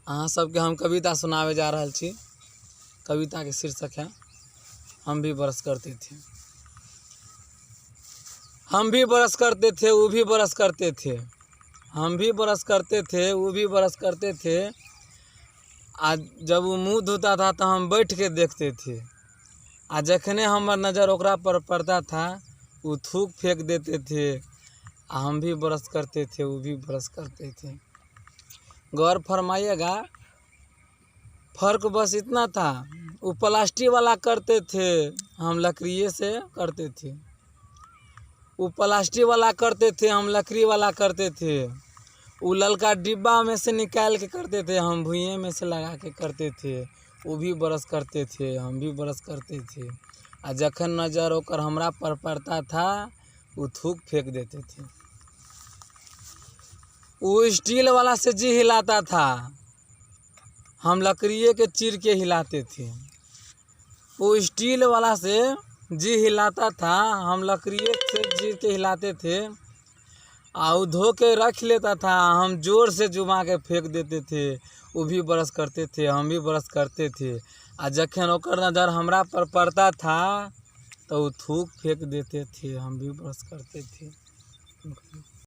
अहाँ सबके हम कविता सुनाबै जा रहल छी। कविता के शीर्षक है हम भी ब्रश करते थे। हम भी ब्रश करते थे, वो भी ब्रश करते थे। हम भी ब्रश करते थे, वो भी ब्रश करते थे। आ जब वो मुँह धोता था तो हम बैठ के देखते थे। आ जखने हमर नज़र ओकरा पर पड़ता था वो थूक फेंक देते थे। आ हम भी ब्रश करते थे, वो भी ब्रश करते थे। गौर फरमाइएगा, फर्क बस इतना था, वो प्लास्टिक वाला करते थे, हम लकड़िए से करते थे। वो प्लास्टिक वाला करते थे, हम लकड़ी वाला करते थे। वो ललका डिब्बा में से निकाल के करते थे, हम भुइये में से लगा के करते थे। वो भी ब्रश करते थे, हम भी ब्रश करते थे। आ जखन नज़र ओकर हमरा पर पड़ता था वो थूक फेंक देते थे। वो स्टील वाला से जी हिलाता था, हम लकड़िए के चीर के हिलाते थे। वो स्टील वाला से जी हिलाता था, हम लकड़िए से चीर के हिलाते थे। आ वो धो के रख लेता था, हम जोर से जुमा के फेंक देते थे। वो भी ब्रश करते थे, हम भी ब्रश करते थे। आ जखन ओकर नज़र हमरा पर पड़ता था तो वो थूक फेंक देते थे, हम भी ब्रश करते थे।